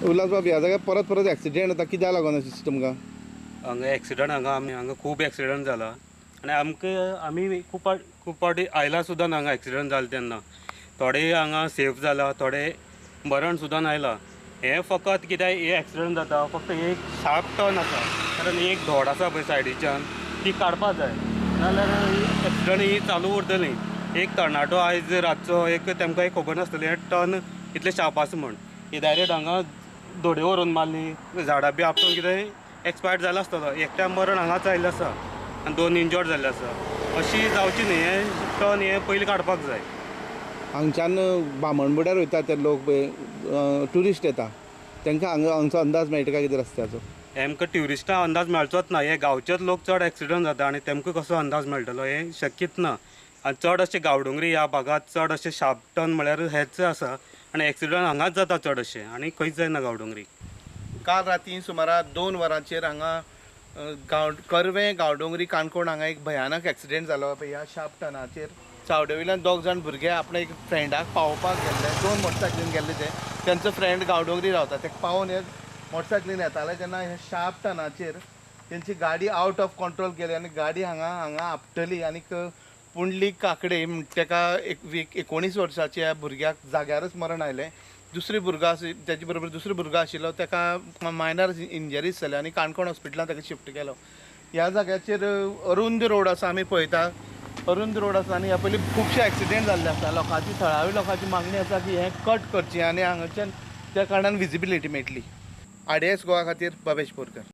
उल्हास बाब, ह्या जाग्यार परत परत एक्सिडेंट जाता, कित्याक लागून अशें दिसता तुमकां? हांगा एक्सिडंट, हांगा आमी हांगा खूब एक्सिडंट जाला आनी आमकां आमी खूब फावट, खूब फावटी आयला सुद्दां ना हांगा एक्सिडंट जाले तेन्ना. थोडे हांगा सेफ जाला, थोडे मरण सुद्दां आयला. हें फकत कित्याक हे एक्सिडंट जाता, फक्त एक शार्प टर्न आसा, कारण एक धोड आसा पळय सायडीच्यान, ती काडपा जाय, नाजाल्यार एक्सिडंट ही चालू उरतली. एक तरणाटो आयज रातचो एक तेमकां एक खबर नासतली हें टर्न इतलें शार्प आसा म्हण, ही डायरेक्ट हांगा धोडे व्हरून मारली, झाडां बी आपटून कितें एक्सपायर्ड जाला आसतलो. एकट्या मरण हांगाच आयिल्लें आसा आनी 2 इंजर्ड जाल्ले आसा. अशी जावची न्ही, हें टर्न हें पयलीं काडपाक जाय. हांगच्यान बामणबुड्यार वयता ते लोक पळय, ट्युरिस्ट येता, तांकां हांगा हांगचो अंदाज मेळटा काय कितें रस्त्याचो? आमकां ट्युरिस्टां अंदाज मेळचोच ना. हे गांवचेच लोक चड एक्सिडंट जाता आनी तेमकां कसो अंदाज मेळटलो हें शक्यच ना. आनी चड अशे गांवडोंगरी ह्या भागांत चड अशे शार्प टर्न म्हळ्यार हेच आसा आनी एक्सिडंट हांगाच जाता चड अशे आनी खंयच जायना गांवडोंगरी. काल राती सुमारा 2 वरांचेर हांगा कर्वें गांवडोंगरी काणकोण हांगा एक भयानक एक्सिडेंट जालो. ह्या शार्प टर्नाचेर चावडे वयल्यान 2 जाण भुरगे आपल्या एक फ्रेंडाक पावोवपाक गेल्ले, 2 मोटरसायकलीन गेल्ले ते, तेंचो फ्रेंड गांवडोंगरी रावता, तेका पावोवन हे मोटरसायकलीन येताले तेन्ना ह्या शार्प टर्नाचेर तेंची गाडी आवट ऑफ कंट्रोल गेली आनी गाडी हांगा आपटली आनीक पुंडलीक काकडे तेका 19 वर्साच्या भुरग्याक जाग्यारच मरण आयलें. दुसरी भुरगो आसा तेजे बरोबर दुसरो भुरगो आशिल्लो तेका मायनर इंजरीज जाल्यो आनी काणकोण हॉस्पिटलांत तेका शिफ्ट केलो. ह्या जाग्याचेर अरुंद रोड आसा, आमी पळयता अरुंद रोड आसा आनी ह्या पयलीं खुबशे एक्सिडेंट जाल्ले आसा. लोकांची, थळावी लोकांची मागणी आसा की हें कट करचें आनी हांगाच्यान त्या कारणान विजिबिलिटी मेळटली. आरडीएस गोवा खातीर भवेश बोरकर.